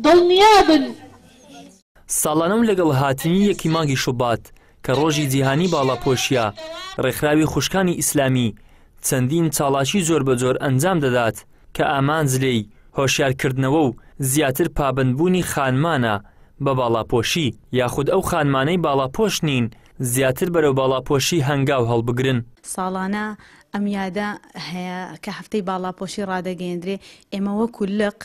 دڵنیابن. ساڵانە و لەگەڵ هاتنی یەکی مانگی شوبات کە ڕۆژی جیهانی باڵاپۆشییە، ڕێکخراوی خوشکانی ئیسلامی چەندین چاڵاکی جۆربەجۆر ئەنجام دەدات کە ئامانج لێی هۆشیارکردنەوە و زیاتر پابەندبوونی خانمانە بە باڵاپۆشی، یاخود ئەو خانمانەی باڵاپۆش نین زیاتر بەرەو باڵاپۆشی هەنگاو هەڵبگرن. ساڵانە ئەم یادە هەیە کە هەفتەی باڵاپۆشی ڕادەگەیەندرێ، ئێمە وەکو لق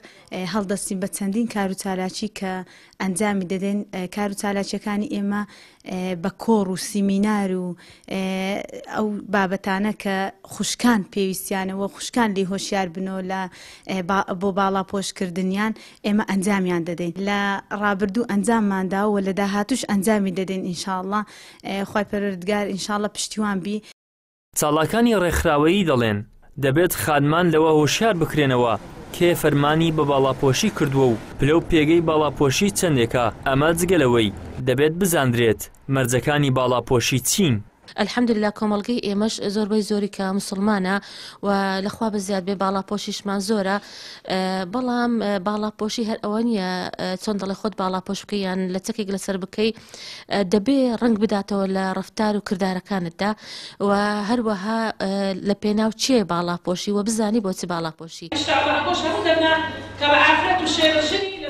هەڵدەستین بە چەندین کار و چالاکی کە ئەنجامی دەدەین، کار و چالاکیەکانی ئێمە بە کۆڕ و سیمینار و ئەو بابەتانە کە خوشکان پێویستیانە و خوشکان لێی هۆشیار بنەوە لە بۆ باڵاپۆشکردنیان ئێمە ئەنجامیان دەدەین لە ڕابردوو ئەنجامماندا و لە داهاتوش ئەنجامی دەدەین ئینشاءاللە خوای پەروەردگار ئینشاءاللە پشتیوان بی. چالاکانی ڕێکخراوەیی دەڵێن، دەبێت خانمان لەوە هۆشیار بکرێنەوە کێ فەرمانی بە باڵاپۆشی کردووە و پلە و پێگەی باڵاپۆشی چەندێکە، ئەمە جگە لەوەی دەبێت بزاندرێت مەرجەکانی باڵاپۆشی چین. الحمدللە کۆمەڵگەی ئێمەش زۆربەی زۆری کە موسڵمانە و لەخوا بەزیاد بێ باڵاپۆشیشمان زۆرە بەڵام باڵاپۆشی هەر ئەوە نییە چۆن دەڵێ خۆت باڵاپۆش بکەی یان لە چەکێک لەسەر بکەی دەبێ ڕەنگ بداتەوە لە ڕەفتار و کردارەکانتدا و هەروەها لە پێناو چێ باڵاپۆشی و بزانی بۆ چ باڵاپۆشی.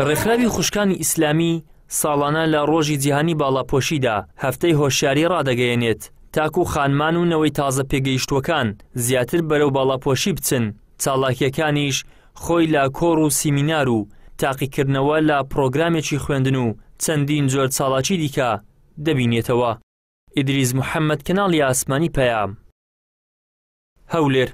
ڕێکخراوی خوشکانی ئیسلامی ساڵانە لە ڕۆژی جیهانی باڵاپۆشیدا هەفتەی هۆشیاری ڕادەگەیەنێت تاکو خانمان و نەوەی تازە پێگەیشتووەکان زیاتر بەرەو باڵاپۆشی بچن، چاڵاکیەکانیش خۆی لە کۆڕ و سیمینار و تاقیکردنەوە لە پڕۆگرامێکی خوێندن و چەندین جۆر چاڵاکی دیکە دەبینێتەوە. ئیدریس محەمەد کەناڵی ئاسمانی پەیام. هەولێر.